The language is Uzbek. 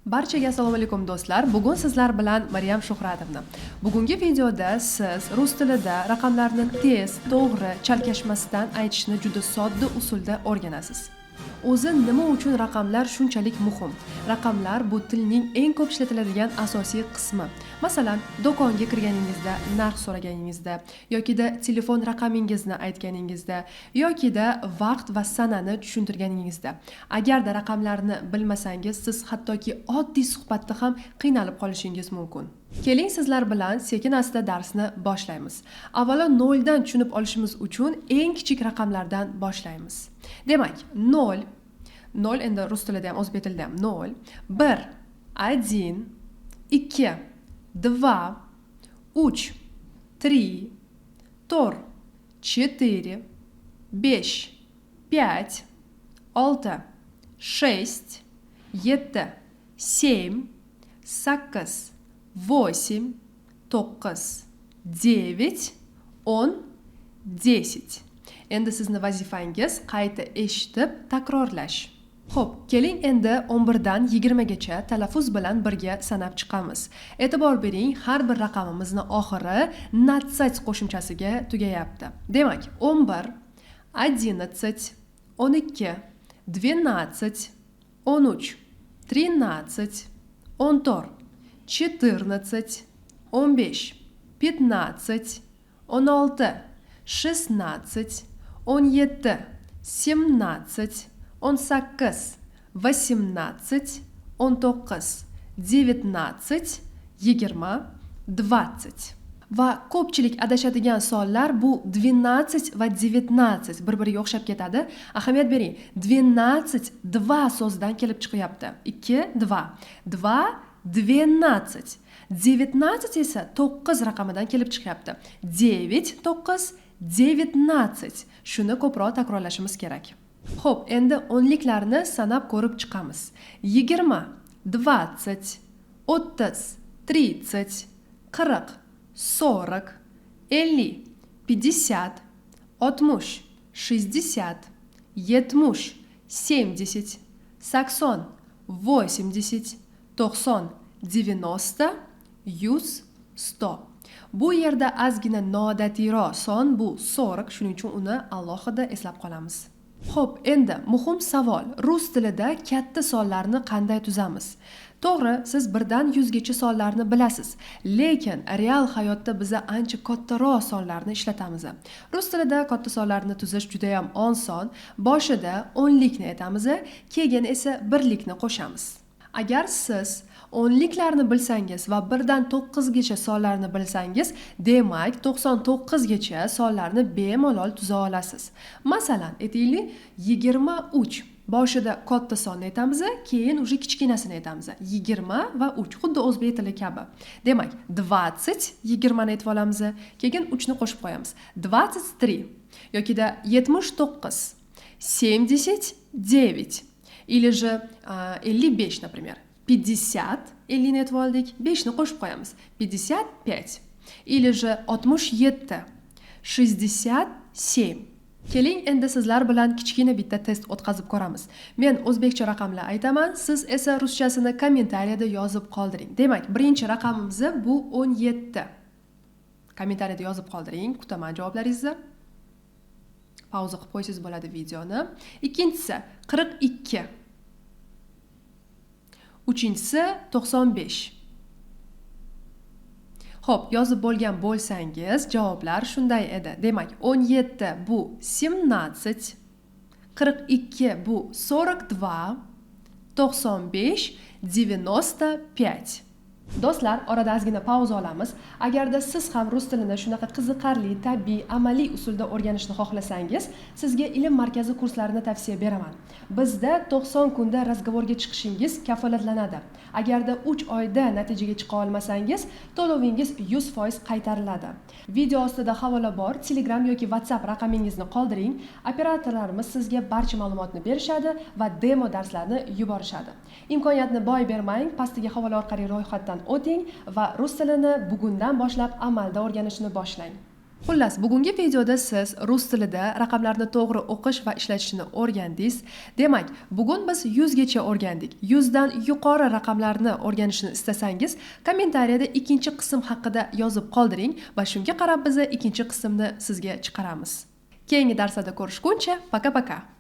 Barchaga assalomu alaykum, do'stlar. Bugun sizlar bilan Maryam Shuhratovna. Bugungi videoda siz rus tilida raqamlarni tez, to'g'ri, chalkashmasdan aytishni juda sodda usulda o'rganasiz. O'zi nima uchun raqamlar shunchalik muhim? Raqamlar bu tilning eng ko'p ishlatiladigan asosiy qismi. Masalan, do'konga kirganingizda narx so'raganingizda yokida telefon raqamingizni aytganingizda yokida vaqt va sanani tushuntirganingizda. Agarda raqamlarni bilmasangiz, siz hattoki oddiy suhbatda ham qiynalib qolishingiz mumkin. Keling, sizlar bilan sekin asta darsni boshlaymiz. Avvalo noldan tushunib olishimiz uchun eng kichik raqamlardan boshlaymiz. Demak, 0, 0 endi rus tilida ham, o'zbek tilida ham 0, 1, 1, 2, 2, 3, 3, 4, 4, 5, 5, 6, 6, 7, 7, 8, 8, 9, 9, 10, 10. Endi sizni vazifangiz qayta eshitib takrorlash. Xo'p, keling, endi 11 dan 20 gacha talaffuz bilan birga sanab chiqamiz. E'tibor bering, har bir raqamimizni oxiri надцать qo'shimchasiga tugayapti. Demak, 11, 11, 12, 12, 13, 13, 14, 14, 15, 15, 16, 16, 17, 17, 18, 18, 19, 19, 20, 20. Va ko'pchilik adashadigan sonlar bu 12 va 19, bir-biriga o'xshab ketadi. Ahamiyat bering, 12 два so'zidan kelib chiqyapti. 2, 2. 2, 12. 19 esa 9 raqamidan kelib chiqyapti. 9, 9, 19. Shuni ko'proq takrorlashimiz kerak. Xo'p, endi o'nliklarni sanab ko'rib chiqamiz. 20, 20, 30, 30, 40, 40, 50, 50, 60, 60, 70, 70, 80, 80, 90, 90, 100, 100. Bu yerda ozgina noodatiyroq son bu 40, shuning uchun uni alohida eslab qolamiz. Xo'p, endi muhim savol. Rus tilida katta sonlarni qanday tuzamiz? To'g'ri, siz birdan 100 gacha sonlarni bilasiz, lekin real hayotda biza ancha kattaroq sonlarni ishlatamiz. Rus tilida katta sonlarni tuzish juda ham oson. Boshida o'nlikni aytamiz, keyin esa birlikni qo'shamiz. Agar siz o'nliklarni bilsangiz va birdan to'qqizgacha sonlarni bilsangiz, demak, 99 gacha sonlarni bemalol tuza olasiz. Masalan, aytaylik, 23. Boshida katta sonni aytamiz, keyin уже kichkinasini aytamiz. 23, xuddi o'zbek tili kabi. Demak, 20, 20ni aytib olamiz, keyin uchni qo'shib qo'yamiz, 23 yokida 79, 79 или же 55, например. 50, 50ni aytib oldik, 5ni qo'shib qo'yamiz, 55 или же 67, 67. Keling, endi sizlar bilan kichkina bitta test o'tkazib ko'ramiz. Men o'zbekcha raqamlar aytaman, siz esa ruschasini kommentariyada yozib qoldiring. Demak, birinchi raqamimiz bu 17. Kommentariyada yozib qoldiring, kutaman javoblaringizni. Pauza qilib qo'ysangiz bo'ladi videoni. Ikkinchisi 42. Uchinchisi 95. Xo'p, yozib bo'lgan bo'lsangiz, javoblar shunday edi. Demak, 17 bu 17, 42 bu 42, 95, 95. Do'stlar, orada ozgina pauza olamiz. Agarda siz ham rus tilini shunaqa qiziqarli, tabiiy, amaliy usulda o'rganishni xohlasangiz, sizga Ilm markazi kurslarini tavsiya beraman. Bizda 90 kunda разговор ga chiqishingiz kafolatlanadi. Agarda 3 oyda natijaga chiqa olmasangiz, to'lovingiz 100% qaytariladi. Video ostida havola bor, Telegram yoki WhatsApp raqamingizni qoldiring. Operatorlarimiz sizga barcha ma'lumotni berishadi va demo darslarni yuborishadi. Imkoniyatni boy bermang, pastdagi havola orqali ro'yxatdan o'ting va rus tilini bugundan boshlab amalda o'rganishni boshlang. Xullas, bugungi videoda siz rus tilida raqamlarni to'g'ri o'qish va ishlatishni o'rgandingiz. Demak, bugun biz 100 gacha o'rgandik. 100 dan yuqori raqamlarni o'rganishni istasangiz, kommentariyada ikkinchi qism haqida yozib qoldiring va shunga qarab biz ikkinchi qismni sizga chiqaramiz. Keyingi darslarda ko'rishguncha, пока-пока.